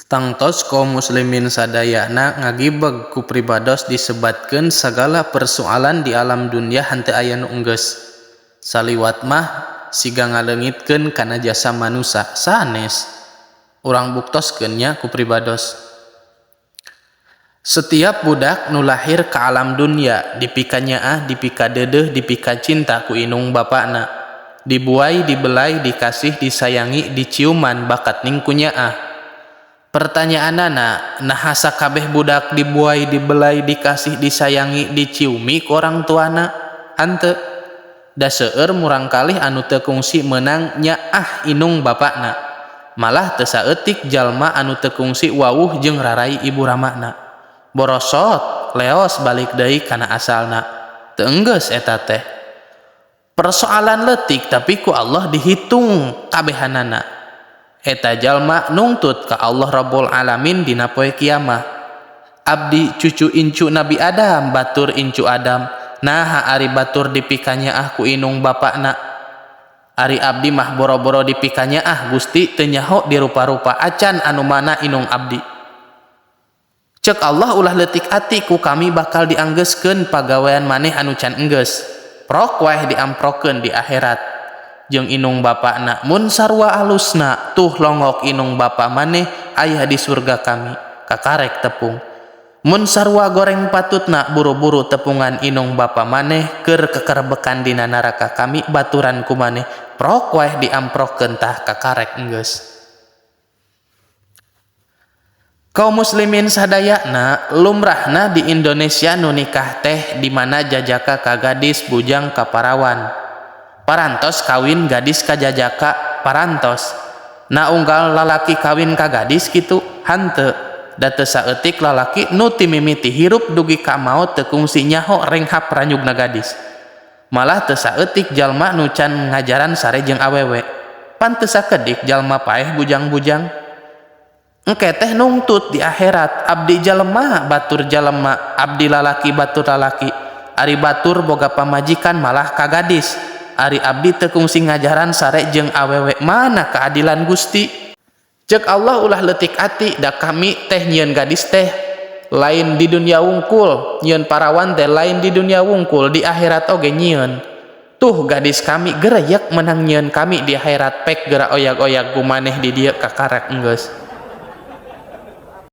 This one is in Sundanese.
Tangtos kaum muslimin sadayana ngagibeg ku pribados disebatkeun sagala persoalan di alam dunya henteu aya nu enggeus. Saliwat mah siga ngaleungitkeun kana jasa manusa sanes. Urang buktoskeun nya ku pribados. Setiap budak nu lahir ka alam dunya dipikanyaah, dipikadeudeuh, dipikacinta ku indung bapana. Dibuai, dibelai, dikasih, disayangi, diciuman bakat ning ku nyaah. Pertanyaanana, naha sakabeh budak dibuai, dibelai, dikasih, disayangi, diciumi ku orang tuana? Henteu. Da seueur murangkalih anu teu kungsi meunang nyaah indung bapana. Malah teu saeutik jalma anu teu kungsi wawuh jeung rarai ibu ramana. Borosot, leos balik deui kana asalna. Teu enggeus eta teh. Persoalan leutik tapi ku Allah dihitung kabehanana. Eta jalma nungtut ka Allah Rabbul Alamin dina poe kiamah. Abdi cucu incu Nabi Adam, batur incu Adam. Naha ari batur dipikanyaah ku indung bapana. Ari abdi mah boro-boro dipikanyaah Gusti teu nyaho dirupa-rupa acan anu mana indung abdi. Cek Allah ulah leutik ati ku kami bakal dianggeuskeun pagawean maneh anu can enggeus. Prok wae diamprokeun di akhirat. Jeung indung bapana mun sarua alusna tuh longok indung bapa maneh aya di surga kami kakarek tepung. Mun sarua goreng patutna buru-buru tepungan indung bapa maneh keur kekerbekan dina neraka kami baturan ku maneh prok wae diamprokeun tah kakarek enggeus. Kaum muslimin sadayana lumrahna di Indonesia nu nikah teh di mana jajaka ka gadis bujang ka parawan. Parantos kawin gadis ka jajaka parantos. Na unggal lalaki kawin ka gadis kitu hanteu. Da teu saeutik lalaki nu ti mimiti hirup dugi ka maot teu kungsi nyaho renghap ranyugna gadis. Malah teu saeutik jalma nu can ngajaran sare jeung awewe. Pan teu sakedik jalma paeh bujang-bujang. Engke teh nungtut di akhirat abdi jalema batur jalema abdi lalaki batur lalaki. Ari batur boga pamajikan malah ka gadis. Ari abdi teu kungsi ngajaran sare jeung awewe mana keadilan Gusti. Cek Allah ulah leutik ati da kami teh nyieun gadis teh lain di dunia wungkul, nyieun parawan teh lain di dunia wungkul, di akhirat oge nyieun. Tuh gadis kami gereyek menang nyieun kami di akhirat pek geura oyag-oyag ku maneh di dieu kakarek enggeus.